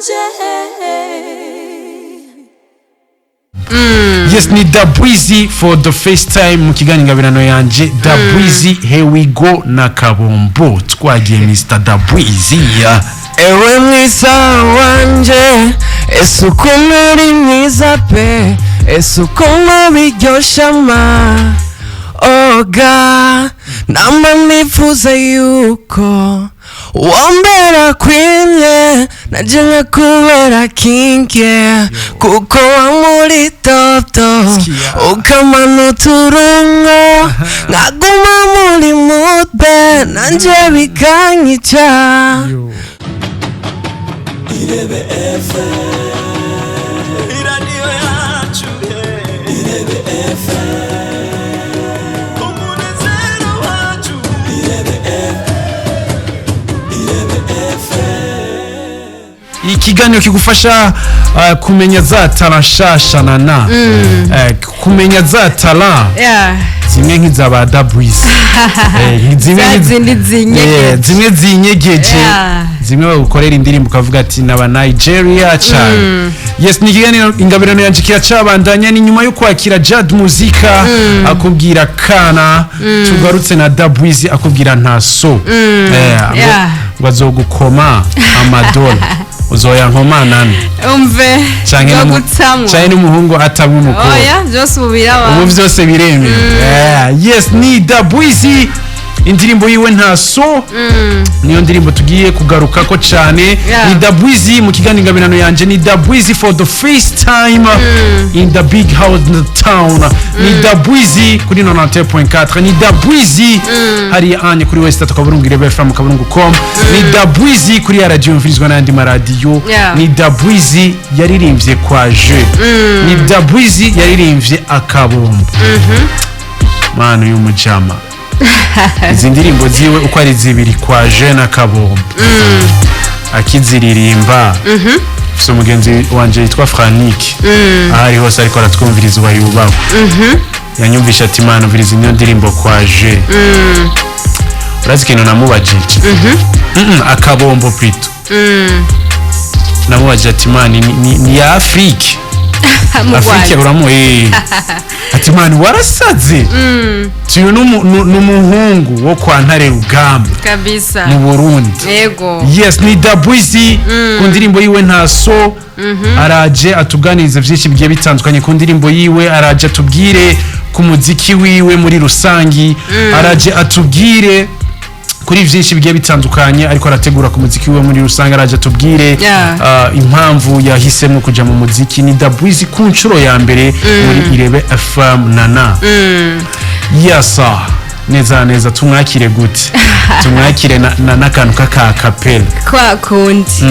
Yanje. Yes, ni Dabwizi for the first time mu kiganiro Ingabirano Yanje. Dabwizi, here we go na Kabombo. Twagiye, Mr Dabwizi. Ewe mwiza wanje, ese ukuntu uri mwiza pe, ese ukuntu biryoshye ama oga, nama nifuza yuko wambera queen, nanjye nkakubera king, yeah. Kuko wa muri top top, ukamanuka urungo, nkaguma muri mood be, nanjye bikanyica. Irebe FM, iradiyo yacu, Irebe FM, umunezero wacu, Irebe FM, Irebe FM. Ikiganiro kigufasha kumenya za talent nshasha na kumenya za talent zimwe nk'iza ba Dabwizi, zimwe Za zindi zinyegeje. Zimwe zinyegeje, zimwe bagukorera indirimbo ukavuga ati naba Nigeria cyane. Yes, ni ikiganiro Ingabirano Yanje kiracabandanya. Ni nyuma yo kwakira Jad Muzika akubwira Kana, tugarutse na Dabwizi akubwira Ntaso. Ngo azogukoma amadola, uzoyankomanana Umve. canke Yo gutsamwa. Canke n'umuhungu atamwe umukobwa. Oya, byose ubu biraba. Ubu byose biremewe. Yes, ni Dabwizi, indirimbo yiwe Ntaso niyo ndirimbo tugiye kugarukako cyane. Ni Dabwizi mu kiganiro Ingabirano Yanje. Ni Dabwizi for the first time in the big house in the town. Ni Dabwizi kuri 91.4, ni Dabwizi hariya anye kuri west akaburungu irebe fm akaburungu com. Ni Dabwizi kuri ya radio yumvirizwa n'ayandi maradiyo. Ni Dabwizi yaririmbye kwa je, ni Dabwizi yaririmbye Akabombo. Manu y'umujama, izi ndirimbo ziwe uko ari zibiri, kwa je na Kabombo, akiziririmba, mfise umugenzi wanje yitwa Franik, aho ari hose ariko aratwumviriza, yubahwe. Yanyumvisha ati: "Mana, umviriza ino ndirimbo kwa je." Urazi ikintu namubajije? Akabombo plutôt. Namubajije ati: "Mana, ni ya Afrique?" Mu Afrique. Rwanda. Uramu ati: "Mani, warasaze." Tuyu n'umuhungu wo kwa Ntare Rugamba Kabisa. mu Burundi. Yego. Yes, ni Dabwizi ku ndirimbo yiwe Ntaso. Araje atuganirize byinshi bigiye bitandukanye ku ndirimbo yiwe, araje atubwire ku muziki wiwe muri rusangi, araje atubwire kuri byinshi bigiye bitandukanye ariko arategura ku muziki wiwe muri rusange, araje atubwire impamvu yahisemo kuja mu muziki. Ni Dabwizi ku nshuro ya mbere muri Irebe FM. Nana yasa neza neza. Tumwakire gute? Tumwakire n'akantu k'aka kapela. Kwa kundi.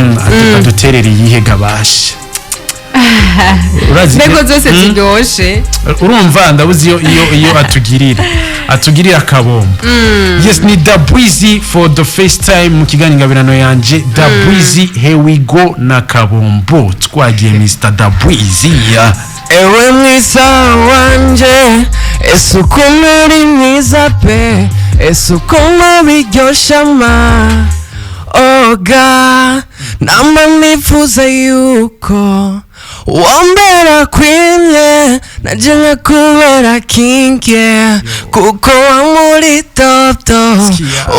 Aduterere iyihe gabasha? Urazi Mbego zose ziryoshe. Urumva ndabuze iyo atugirira Akabombo. Yes, ni Dabwizi for the first time mu kiganiro Ingabirano Yanje. Dabwizi, here we go na Kabombo. Twagiye, Mr Dabwizi. Ewe mwiza wanje, ese ukuntu uri mwiza pe, ese ukuntu biryoshye ama oga, nama nifuza yuko wambera queen, nanjye nkakubera king, yeah. Kuko wa muri top top,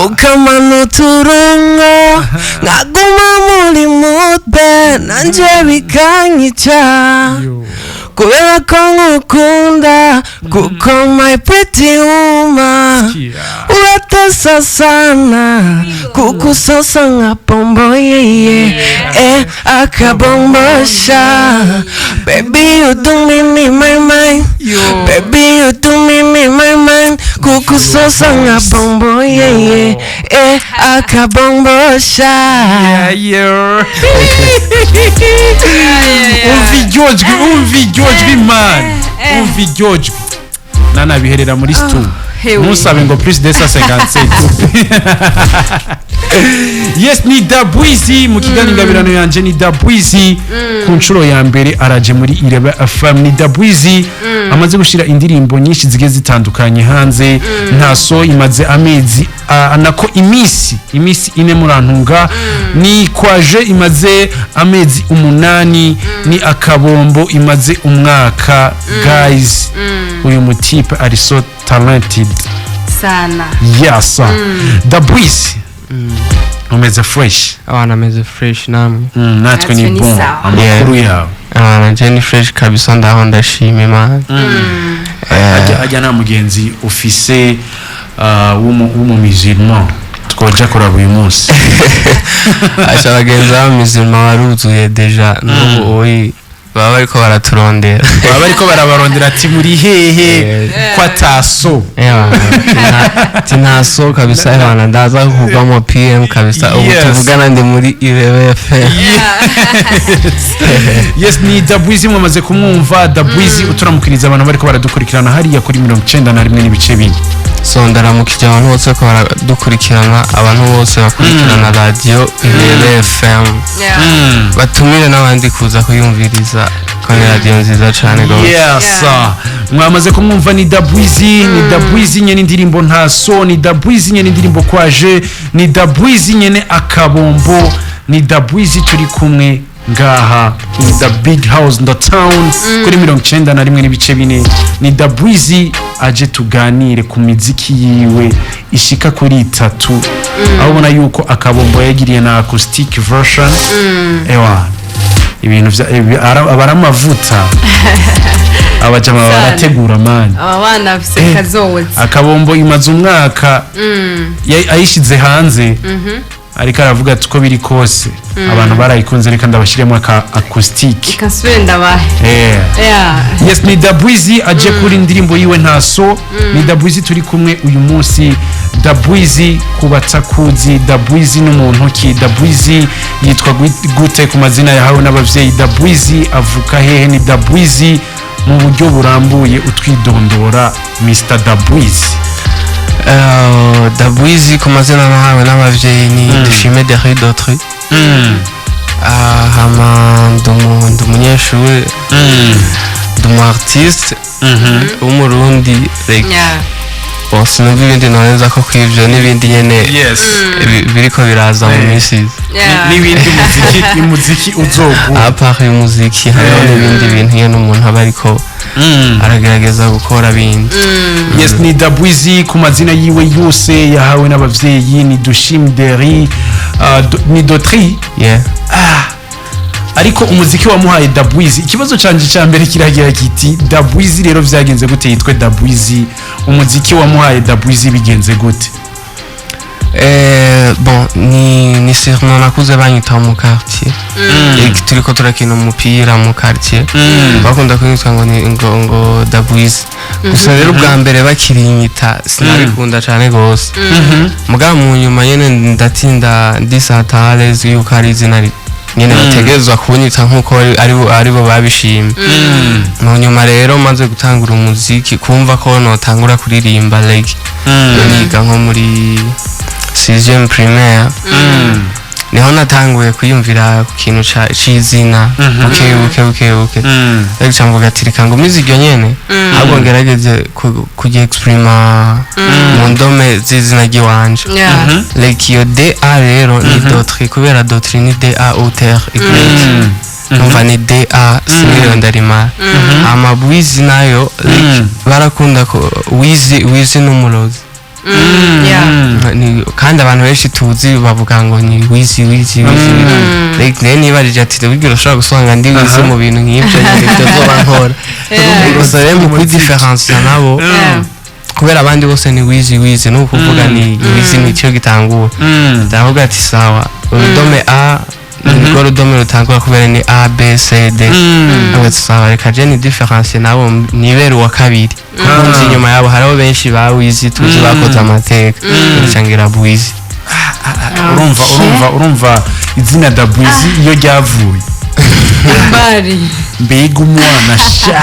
ukamanuka urungo, nkaguma muri mood be, nanjye bikanyica kubera ko nkukunda, kuko my pretty woman uratesa sana, kukusosa nka bombo yeye, eh, akabombosha. Baby, you do me in my mind. Baby, you do me in my mind, kukusosa nka bombo yeye, eh, akabombosha. Umva iryo jwi, umva iryo jwi man, umva iryo jwi. Nanabiherera muri stu. Hewe. Ntusabe ngo plus 257. Yes, ni Dabwizi mu kiganiro Ingabirano Yanje. Ni Dabwizi ku nshuro ya mbere araje muri Irebe FM. Ni Dabwizi amaze gushyira indirimbo nyinshi zigiye zitandukanye hanze. Ntaso imaze amezi nako imisi 4, murantunga. Ni Kwaje imaze amezi 8, ni Akabombo imaze umwaka. Guys, uyu mutipe ari so talented. Sana. Yes, Dabwizi, umeze fresh? Abana ameze fresh, namwe? Natwe ni Natwe ni bon. sawa. Amakuru yawe? Abana je ni fresh kabisa, ndaho ndashima Imana. Ajya nta mugenzi ufise w'umu musulman twoja kuraba uyu munsi? Acha, abagenzi b'abamizirima baruzuye déjà n'ubu oyi baba bariko baraturondera. Baba bariko barabarondera ati muri hehe ko ataso? Tinaso kabisa ebana, ndaza kugwamo PM kabisa ubu. Tuvugana ndi muri Irebe FM. Yes, ni Dabwizi, mwamaze kumwumva. Dabwizi, uturamukiriza abantu bariko baradukurikirana hariya kuri 91.4. So ndaramukije abantu bose ko baradukurikirana, abantu bose bakurikirana radiyo Irebe FM. Batumire n'abandi kuza kuyumviriza ko ni radiyo nziza cyane rwose. Yes, mwamaze kumwumva, ni Dabwizi. Ni Dabwizi nyene indirimbo Ntaso, ni Dabwizi nyene indirimbo Kwaje, ni Dabwizi nyene Akabombo. Ni Dabwizi turi kumwe ngaha in the big house in the town kuri 91.4. Ni Dabwizi aje tuganire ku miziki yiwe ishika kuri itatu, aho ubona yuko Akabombo yagiriye na acoustic version. Ewa, ibintu aba ari amavuta, abajama Sana. barategura mani. Aba bana bafise kazoza. Akabombo imaze umwaka ayishize hanze, ariko aravuga ati uko biri kose abantu barayikunze, reka ndabashyiremo aka acoustic. Ikasubire ndabahe. Yes, ni Dabwizi aje kuri indirimbo yiwe Ntaso. Ni Dabwizi turi kumwe uyu munsi. Dabwizi, kubatakuzi, Dabwizi n'umuntu ki? Dabwizi yitwa gute ku mazina yahawe n'abavyeyi? Dabwizi avuka hehe? Ni Dabwizi mu buryo burambuye, utwidondora, Mr Dabwizi. Dabwizi ku mazina nahawe n'abavyeyi ni Dushime Derry Dotry. Hama ndi umunyeshuri, ndi umu artiste w'Umurundi, like, bon, sinumva ibindi noneza ko kwivyo n'ibindi nyene biriko biraza mu minsi iza. N'ibindi, umuziki uzoguha. À part y'umuziki hariho n'ibindi bintu nyene umuntu aba ariko aragerageza gukora bindi. Yes, ni Dabwizi ku mazina yiwe yose yahawe n'abavyeyi ni Dushimderi, ni Dotri. Yeah. Ariko umuziki wamuhaye Dabwizi. Ikibazo canje cya mbere kiragira kiti: Dabwizi rero vyagenze gute yitwe Dabwizi? Umuziki wamuhaye Dabwizi bigenze gute? Bon, ni surnom nakuze banyita mu quartier. Turiko turakina umupira mu quartier, bakunda kunyitwa ngo ni ngo Dabwizi. Gusa rero ubwa mbere bakirinyita sinabikunda cane gose, mugabo mu nyuma nyene ndatinda ndisata à l'aise yuko ari izina nyene bategerezwa kunyita nkuko aribo babishimye. Mu nyuma rero maze gutangura umuziki, kumva ko notangura kuririmba, like niga nko muri 6ème primaire, niho natanguye kwiyumvira ku kintu c'izina buke buke buke buke. Rero ca mvuga ati reka ngumize iryo nyene, ahubwo ngerageze kuryexprima mu ndome z'izina ry'iwanje. Like iyo D A rero ni Dotri, kubera Dotri ni D A O T R Y, numva ni D A siniriwe ndarimara. Amabwizi nayo, like, barakunda ko wizi wizi n'umurozi. Kandi abantu benshi tuzi bavuga ngo ni wizi wizi wizi. Like rero nibarije ati burya urashobora gusanga ndi wizi mu bintu nk'ibyo nyine, ibyo nzoba nkora. Gusa rero mu kwidiferansiya nabo, kubera abandi bose ni wizi wizi, ni ukuvuga ni wizi nicyo gitangura, ndavuga ati sawa, urudome A nirwo rudome rutangura, kubera ni A B C D. Ndavuga ati sawa, reka je ni différence nabo, nibera uwa kabiri, kuko nzi inyuma yabo hariho benshi ba wizi tuzi bakoze amateka, ngira bwizi. Urumva, urumva izina Dabwizi iyo ryavuye? Bari. Mbega umwana sha!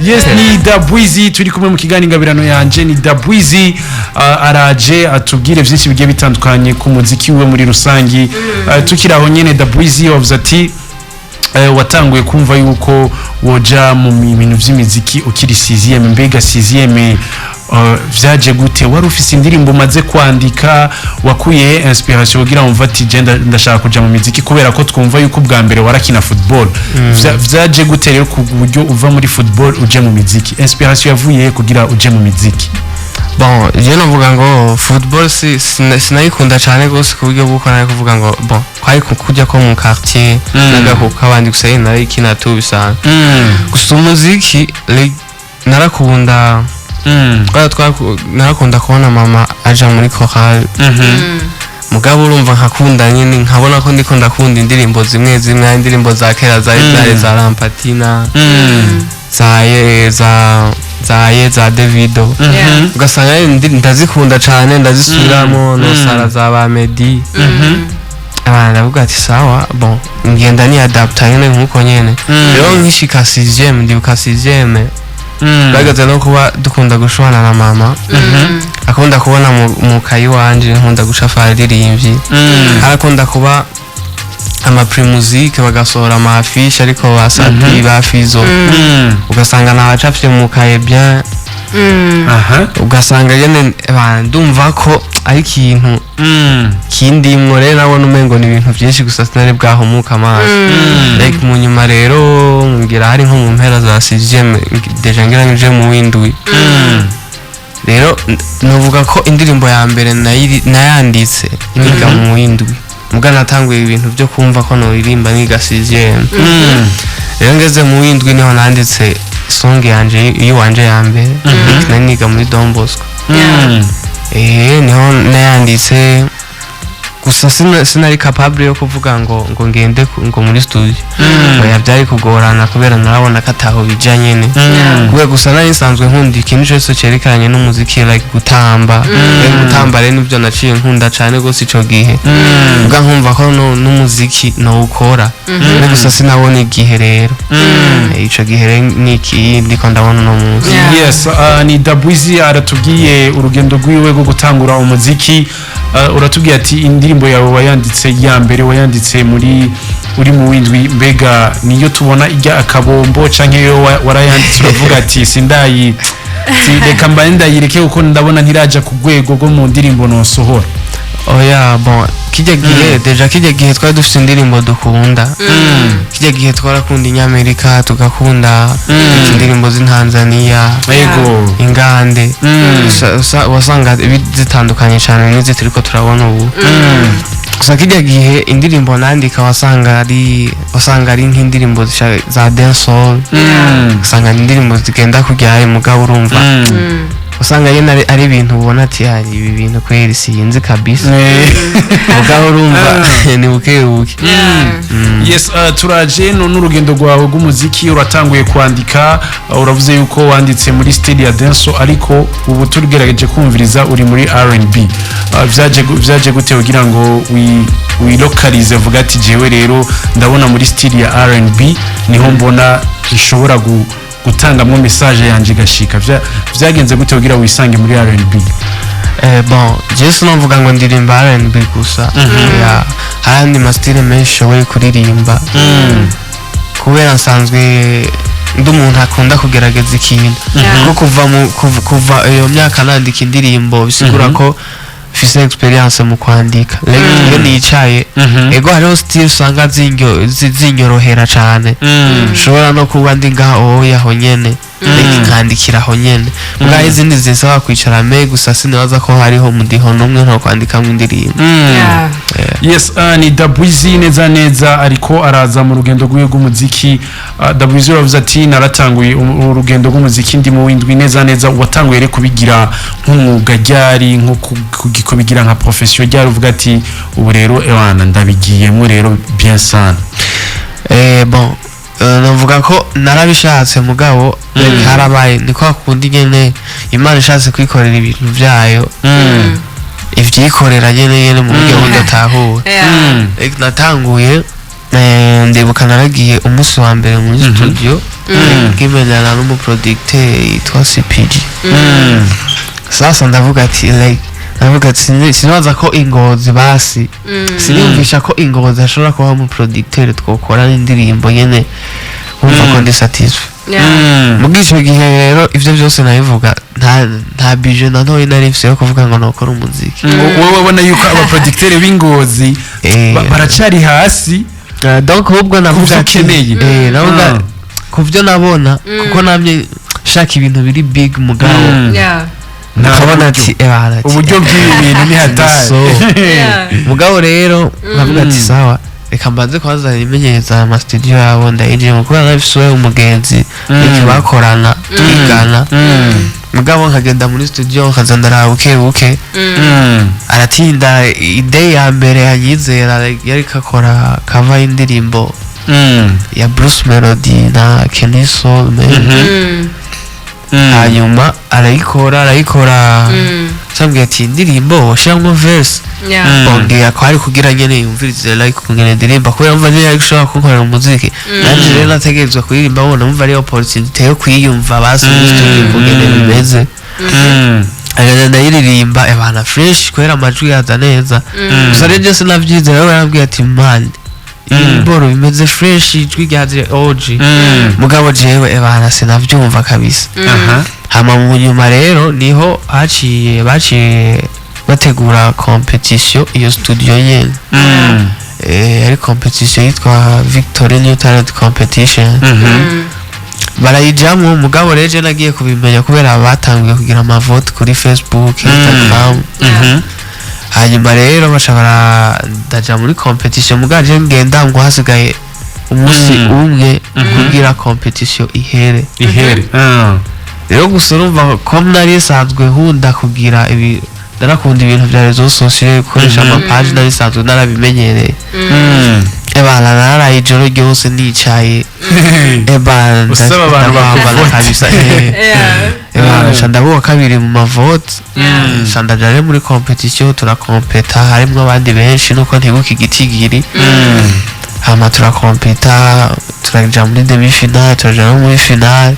Yes, ni Dabwizi turi kumwe mu kiganiro Ingabirano Yanje. Ni Dabwizi, araje atubwire byinshi bigiye bitandukanye ku muziki wiwe muri rusangi. Tukiri aho nyene, Dabwizi, wavuze ati watanguye kumva yuko woja mu bintu vy'imiziki ukiri sixième. Mbega sixième vyaje gute? Wari ufise indirimbo umaze kwandika? Wakuye inspiration kugira wumva ati je ndashaka kuja mu miziki? Kubera ko twumva yuko ubwa mbere warakina football. Vyaje gute rero ku buryo uva muri football uje mu miziki? Inspiration yavuye he kugira uje mu miziki? Bon, je novuga ngo football si sinayikunda cyane gose ku buryo bw'uko nari kuvuga ngo bon, kwari kujya ko mu quartier nagahuka abandi, gusa nyine narayikina tu bisanzwe. Gusa umuziki, like, narakunda narakunda kubona mama aja muri chorale, mugabo urumva nkakunda nyine, nkabona ko ndiko ndakunda indirimbo zimwe zimwe, hari indirimbo za kera zari zari za Rampatina, za ye za ye za Davido, ugasanga ari ndazikunda cane, ndazisubiramo no sara za ba Meddy. Abantu ndavuga ati sawa, bon, ngenda ni adapta nyene nkuko nyene. Rero nkishika sixième, ndibuka sixième bageze no kuba dukunda gushwana na mama, akunda kubona mu kayi wanje nkunda gucafa aririmbyi, arakunda kuba ama Primusic bagasohora ama affiche, ariko ba Sat-B, ba Fizzo, ugasanga nabacafye mu kaye bien. Ugasanga nyene ndumva ko ari ikintu kindimwo. Rero nabona umengo ni ibintu byinshi, gusa sinari bwahumuka amaso. Like mu nyuma rero ngira hari nko mu mpera za sixième, déjà ngira nje mu windwi. Rero novuga ko indirimbo ya mbere nayanditse niga mu windwi, muga natanguye ibintu byo kumva ko noririmba niga sixième. Rero ngeze mu windwi niho nanditse song yanje iyiwanje ya mbere. Nari niga muri Don Bosco. Niho nayanditse, gusa sinari capable yo kuvuga ngo ngende ngo muri studio. Oya, byari kugorana kubera narabona ko ataho bija nyene, kubera gusa nari nsanzwe nkunda ikintu cyose cyerekeranye n'umuziki, like gutamba. Rero gutamba rero nibyo naciye nkunda cyane gose ico gihe, ubwa nkumva ko n'umuziki nowukora. Rero gusa sinabona igihe. Rero ico gihe rero ni iki ndiko ndabona uno munsi. Yes, ni Dabwizi aratubwiye urugendo rwiwe rwo gutangura umuziki. Uratubwiye ati indirimbo yawe wayanditse ya mbere wayanditse muri uri mu windwi. Mbega niyo tubona ijya akabombo, canke yo warayanditse uravuga ati sindayi reka mbaye ndayireke kuko ndabona ntiraja ku rwego rwo mu ndirimbo nosohora? Oya, bon, kijya gihe déjà, kijya gihe twari dufite indirimbo dukunda. Kijya gihe twarakunda inyamerika, tugakunda indirimbo z'intanzaniya, ingande. Wasanga zitandukanye cyane n'izi turiko turabona ubu. Gusa kijya gihe indirimbo nandika wasanga ari nk'indirimbo za dancehall, usanga ni indirimbo zigenda kujyayo. Mugabo urumva usanga nyine ari ibintu ubona ati: "Ah, ibi bintu kweri sinzi kabisa." Mugabo urumva ni buke buke. Yes, turaje none urugendo rwawe rw'umuziki. Uratanguye kwandika, uravuze yuko wanditse muri style ya dancehall, ariko ubu tugerageje kumviriza uri muri R&B. Vyaje gute kugira ngo wilokalize, vuga ati jewe rero ndabona muri style ya R&B niho mbona nshobora gutangamwo message yanje igashika? Vyagenze gute kugira wisange muri R&B? Bon, je sinovuga ngo ndirimba R&B gusa. Ya, hari andi ma style menshi nshoboye kuririmba, kubera nsanzwe ndi umuntu akunda kugerageza ikintu. Kuko kuva iyo myaka nandika indirimbo, bisigura ko mfise experience mu kwandika. Like iyo nicaye, ego, hariho style usanga zinyorohera cane, nshobora no kuba ndi ngaho oya aho nyene, like nkandikira aho nyene. Mugabo izindi zinsaba kwicara me, gusa sinibaza ko hariho umudiho n'umwe nto kwandikamwo indirimbo. Yes, ni Dabwizi neza neza, ariko araza mu rugendo rwiwe rw'umuziki. Dabwizi, uravuze ati naratanguye urugendo rw'umuziki ndi mu windwi. Neza neza watanguye rero kubigira nk'umwuga ryari, nko kubigira nka profession ryari, uvuga ati ubu rero ewana ndabigiyemo rero bien sana? Bon, navuga ko narabishatse, mugabo like harabaye ni kwa kundi nyene Imana ishatse kwikorera ibintu vyayo, ivyikorera nyene nyene mu buryo budatahura. Like natanguye Ndibuka naragiye umunsi wa mbere muri studio, nkimenyana n'umuproducteur yitwa CPG. Sasa ndavuga ati, like, ndavuga ati sinibaza ko ingozi, basi siniyumvisha ko ingozi hashobora kubaho umuproducteur twokora n'indirimbo nyene wumva ko ndi satisfait. Muri ico gihe rero, ivyo byose nabivuga nta budget na ntoyi nari mfise yo kuvuga ngo nokora umuziki. Wowe ubona yuko abaproducteur b'ingozi baracari hasi. Donc ahubwo navuga Kuvyo ati ukeneye. Navuga kuvyo nabona, kuko namye shaka ibintu biri big, mugabo Nta nkabona buryo. ati ebana ati Uburyo bw'ibi bintu ni hatari. So mugabo rero nkavuga ati sawa, reka mbanze kwanza nimenyereza ama studio yabo, ndayinjiyemo kubera nabifise umugenzi iki bakorana twigana. Mugabo nkagenda muri studio, nkaza ndaraba buke buke. Aratinda, idée ya mbere yanyizera, yariko akora cover y'indirimbo ya Bruce Melody na Kenny Sol man. Hanyuma arayikora, cambwiye ati indirimbo washiramwo verse. Bongera ko ari kugira nyene yumvirize like kungene ndirimba, kubera mva nyene ariko ushobora kunkorera umuziki, nanje rero nategerezwa kuririmba bona mva ari opportunity yo kwiyumva basi muri studio kungene bimeze. Agenda ndayiririmba, ebana fresh kubera amajwi yaza neza. Gusa rero byose navyize, rero yarambwiye ati man, iyi boro bimeze fresh, ijwi ryaje OG. Mugabo jewe ebana sinavyumva kabisa. Hama mu nyuma rero niho haciye baciye bategura competition iyo studio nyene. Ari competition yitwa Victory New Talent Competition, barayijamwo. Mugabo rero je nagiye kubimenya kubera batanguye kugira amavote kuri Facebook, Instagram. Hanyuma rero baca bara ndaja muri competition, mugabo je ngenda ngo hasigaye umunsi umwe kugira competition ihere. Ihere. Rero gusa urumva ko nari nsanzwe nkunda kugira ibi, narakunda ibintu bya réseaux sociaux, gukoresha amapaji, nari nsanzwe narabimenyereye. Ebana naraye ijoro ryose nicaye, ebana Usaba abantu ndapambana bakuvote. kabisa. Ebana nca ndabuwa kabiri mu mavote, nca ndaja rero muri competition, turakompeta, harimwo abandi benshi nuko ntibuka igitigiri. Hama turakompeta, turaja muri demi finale, turaja no muri finale.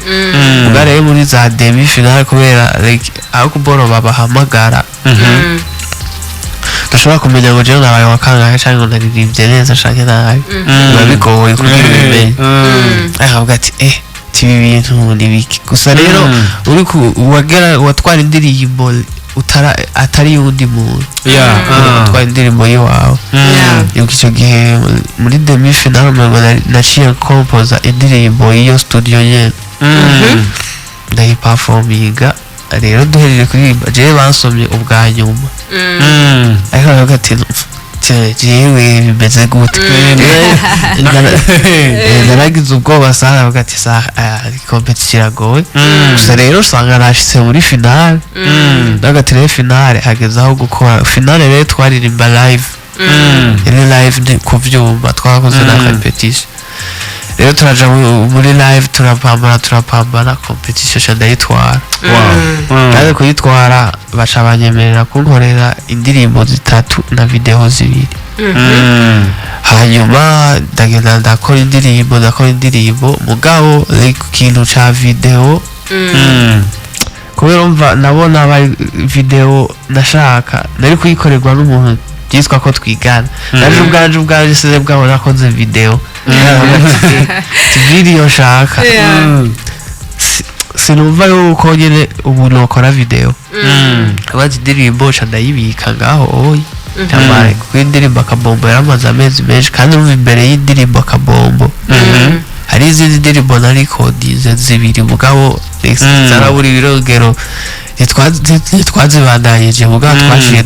Ubwo rero muri za demi finale, kubera like aho kuboro babahamagara, ndashobora kumenya ngo jewe nabaye wa kangahe canke ngo naririmbye neza canke nabi, biba bigoye kugira ubimenye. Akavuga ati tibi bintu ni biki? Gusa rero uri ku wagera watwara indirimbo utara atari yundi muntu, utwara indirimbo y'iwawe. Yuko icyo gihe muri demi finale umengo naciye kompoza indirimbo y'iyo studio nyene, ndayiperforminga. Rero duhejeje kuririmba, jewe bansomye ubwa nyuma, ariko aravuga ati jewe bimeze gute? Naragize ubwoba sana, avuga ati sa competition iragoye. Gusa rero usanga nashitse muri finale. Ndavuga ati rero finale hageze aho gukora finale. Rero twaririmba live, yari live ni ku vyuma, twakoze na repetition. Rero turaja muri live, turapambana, turapambana, competition ca ndayitwara. Naje kuyitwara, baca banyemerera kunkorera indirimbo zitatu na video zibiri. Hanyuma ndagenda ndakora indirimbo, ndakora indirimbo, mugabo like ikintu ca video, kubera umva nabona bari video nashaka nari kuyikorerwa n'umuntu byitwa ko twigana. Naje ubwanje size bwabo nakoze video video nshaka. Sinumva yuko nyene ubu nokora video. Abazi indirimbo ca ndayibika ngaho oyi cyamare, kuko indirimbo Akabombo yaramaze amezi menshi, kandi urumva imbere y'indirimbo Akabombo hari izindi ndirimbo narikodize zibiri, mugabo zarabura ibirogero, ntitwazibandanyije. Mugabo twaciye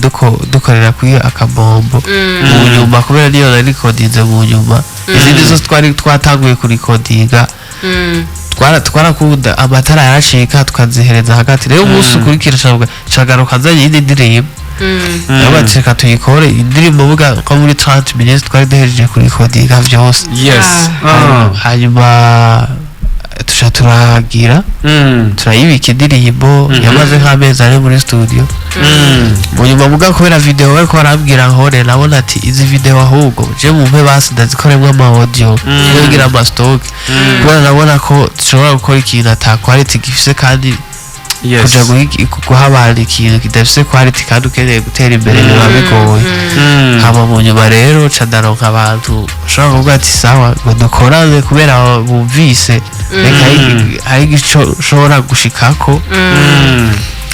dukorera kuri Akabombo mu nyuma, kubera niyo narikodinze mu nyuma. Izindi zose twari twatanguye kurikodinga, twarakunda amatara yaracika, tukazihereza hagati. Rero umunsi ukurikira cagaruka nzanye iyindi ndirimbo, nabo bati reka tuyikore indirimbo, buga ko muri 30 minutes twari duhejeje kurikodinga vyose. Yes. Hanyuma Tuca turagira, turayibika indirimbo yamaze nk'amezi 4 muri studio. Mu nyuma muga kubera video bariko barambwira nkore, nabona ati izi video ahubwo je mumpe basi ndazikoremwo ama audio, ngira ama stock, kubera nabona ko dushobora gukora ikintu ata quality gifise, kandi kuja guha abantu ikintu kidafise quality kandi ukeneye gutera imbere biba bigoye. Hama mu nyuma rero ca ndaronka abantu bashobora kuvuga ati sawa, ngo dukorane, kubera bumvise reka hari igico ushobora gushikako.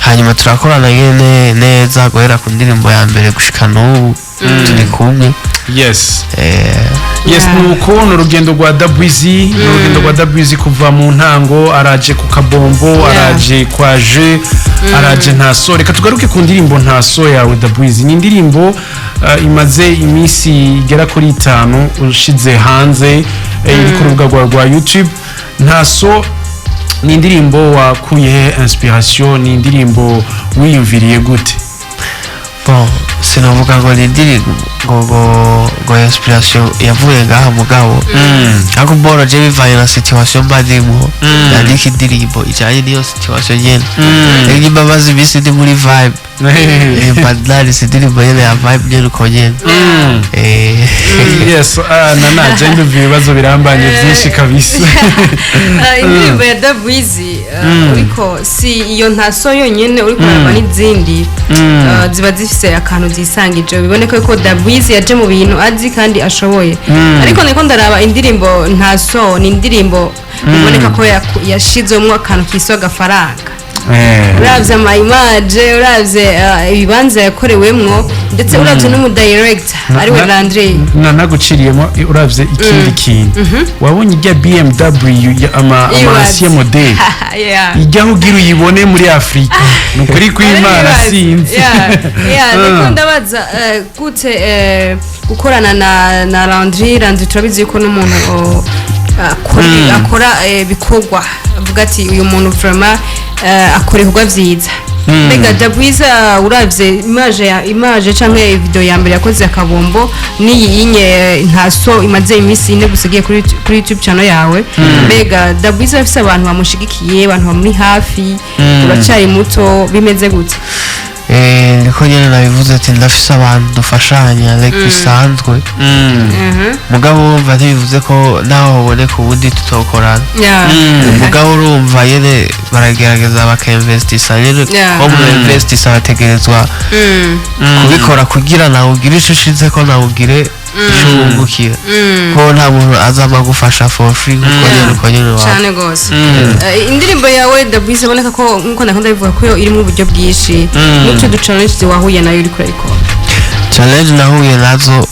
Hanyuma turakorana nyene neza guhera ku ndirimbo ya mbere gushika n'ubu turi kumwe. Yes. Nuko ni urugendo rwa Dabwizi, ni urugendo rwa Dabwizi kuva mu ntango, araje ku Kabombo, araje kwa je, araje Ntaso. Reka tugaruke ku ndirimbo Ntaso yawe, Dabwizi. Ni indirimbo imaze iminsi igera kuri 5 ushize hanze, iri ku rubuga rwa YouTube. Ntaso ni indirimbo wakuye he inspiration? Ni indirimbo wiyumviriye gute? Bon, sinavuga ngo ni indirimbo ngo inspiration yavuye ngaha, mugabo ariko mboro je bivanye na situation mba ndimwo, nandika indirimbo ijanye n'iyo situation nyene. Rero nimba maze iminsi ndi muri vibe, mba nanditse indirimbo nyene ya vibe nyene uko nyene. Yes, nana je ndumva ibibazo birambanye byinshi kabisa. Indirimbo ya Dabwizi, uriko si iyo Ntaso yonyene, uriko uraraba n'izindi, ziba zifise akantu zisangije, biboneka ko Dabwizi yaje mu bintu azi kandi ashoboye. Ariko niko ndaraba indirimbo Ntaso, ni indirimbo biboneka ko yashizemwo akantu kiswe agafaranga. Uravye ama image, uravye ibibanza yakorewemwo, ndetse uravye n'umudirector ariwe Landry. Naguciriyemo, uravye ikindi kintu, wabonye ijya BMW ya ama Ibaze. ancien modèle ijya aho ugira uyibone muri Afurika, ni ukuri kw'Imana, sinzi. Ndiko ndabaza, gute gukorana na Landry? Landry turabizi yuko n'umuntu akora ibikorwa, avuga ati uyu muntu vraiment akora ibikorwa vyiza. Mbega Dabwiza, uravye image ya image canke video ya mbere yakoze Akabombo n'iyi inye Ntaso imaze iminsi 4 gusa igiye kuri YouTube channel yawe, mbega Dabwiza afise abantu bamushigikiye, abantu bamuri hafi? Uracari muto, bimeze gute? Niko nyene nabivuze ati ndafise abantu dufashanya, like bisanzwe, mugabo urumva ntibivuze ko naho hoboneka ubundi tutokorana. Mugabo urumva nyene baragerageza bakainvestisa nyene. Ko mu investisa bategerezwa kubikora kugira nawe ugire ico ushize ko nawe ugire ico wungukira, ko nta muntu azama gufasha for free kuko nyene uko nyene wawe. Cyane gose. Indirimbo yawe Dabwiza iboneka ko, nkuko nakunda bivuga, ko yo irimo uburyo bwinshi. N'utwo du challenge wahuye nayo uri kurayikora? Challenge nahuye nazo,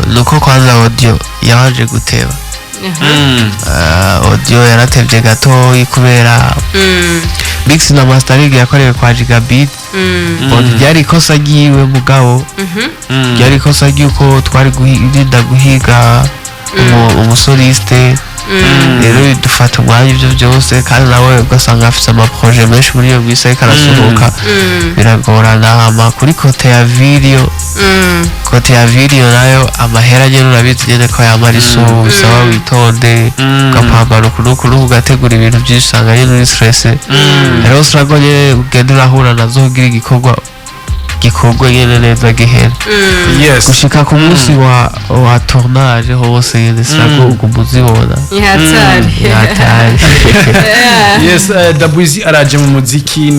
nuko kwanza audio yabanje guteba. Audio yaratevye gatoyi kubera mix na mastering yakorewe kwa Gigabit. Bon, ryari ikosa ryiwe, mugabo ryari ikosa ry'uko twari guhinda guhiga umusoliste, rero dufata umwanya ibyo byose, kandi nawe ugasanga afite amaproje menshi muri iyo minsi ariko arasohoka, biragorana. Hama kuri côté ya video, côté ya video nayo amahera nyene urabizi nyene ko yamara iso bisaba witonde, ugapambana uku n'uku n'uku, ugategura ibintu byinshi, usanga nyene uri stress. Rero struggle nyene ugenda urahura nazo kugira igikorwa gikorwe nyene neza gihere gushika ku munsi wa tournage hose nyene struggle uguma uzibona. Ni hatari. Yataye. Yes, Dabwizi araje mu muziki.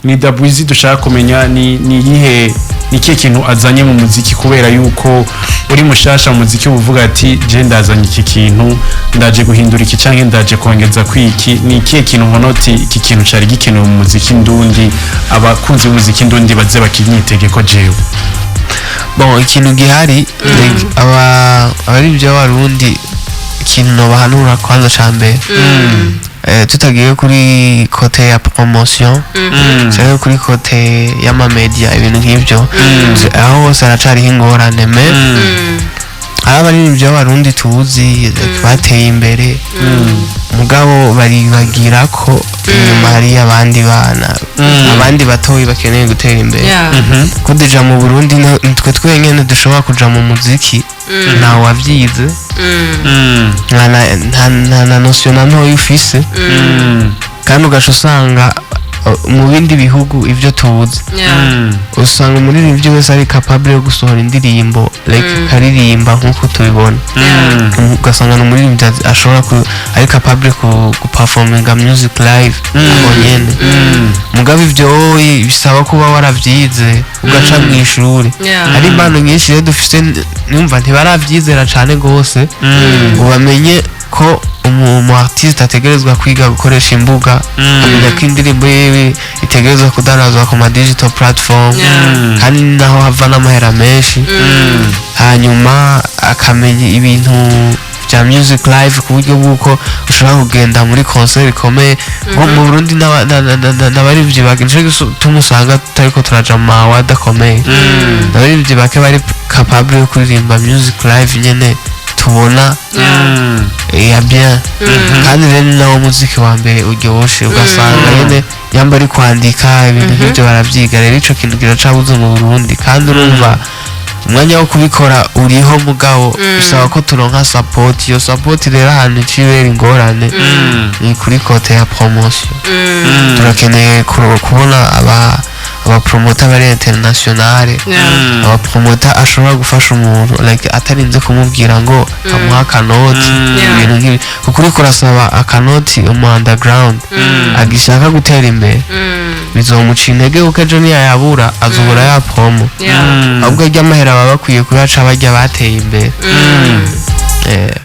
Ni Dabwizi dushaka kumenya ni iyihe, ni ikihe kintu azanye mu muziki, kubera yuko uri mushasha mu muziki, uvuga ati je ndazanye iki kintu, ndaje guhindura iki canke ndaje kongeza kwiki. Ni ikihe kintu ubona uti iki kintu cari gikenewe mu muziki ndundi, abakunzi b'umuziki ndundi baze bakinyitege ko jewe? Bon, ikintu gihari, like, aba abaririmbyi b'Abarundi, ikintu nobahanura kwanza ca mbere, tutagiye kuri côté ya promotion cyangwa kuri côté y'amamedia, ibintu nk'ibyo, aho hose haracariho ingorane. Mais hari abaririmbyi b'Abarundi tuzi, like, bateye imbere, mugabo baribagira ko inyuma hari abandi bana, abandi batoyi bakeneye gutera imbere. Ko déjà mu Burundi twe twenyene dushobora kuja mu muziki. Ntawe wavyize, nta na notion na ntoya ufise. Kandi ugaca usanga mu bindi bihugu, ivyo tuzi, usanga umuririmbyi wese ari capable yo gusohora indirimbo, like akaririmba nk'uko tubibona. Ugasanga ni umuririmbyi ashobora ari capable ku guperforminga music live aho nyene. Mugabo ivyo wowe bisaba kuba waravyize, ugaca mu ishuri. Hari impano nyinshi rero dufise, numva ntibaravyizera cane gose ngo bamenye ko umu artiste ategerezwa kwiga gukoresha imbuga, amenya ko indirimbo yiwe itegerezwa kudanazwa ku ma digital platform, kandi naho hava n'amahera menshi. Hanyuma akamenya ibintu bya music live, ku buryo bw'uko ushobora kugenda muri concert ikomeye. Nko mu Burundi n'abaririmbyi bake, nico gituma usanga tutariko turaja mu ma award akomeye. N'abaririmbyi bake bari capable yo kuririmba music live nyene tubona ya bien. Kandi rero ni nawo muziki wa mbere uryoshe. Ugasanga nyene yamba ari kwandika ibintu nk'ibyo baravyiga. Rero ico kintu kiracabuze mu Burundi, kandi urumva umwanya wo kubikora uriho, mugabo bisaba ko turonka support. Iyo support rero, ahantu icibera ingorane ni kuri côté ya promotion. Turakeneye kubona abapromota bari internationale, abapromota ashobora gufasha umuntu, like atarinze kumubwira ngo amuhe akanoti, ibintu nk'ibi, kuko uriko urasaba akanoti umu underground agishaka gutera imbere, bizomuca intege, kuko ejo niyayabura azobura ya promo. Ahubwo arya amahera baba bakwiye kuyaca barya bateye imbere.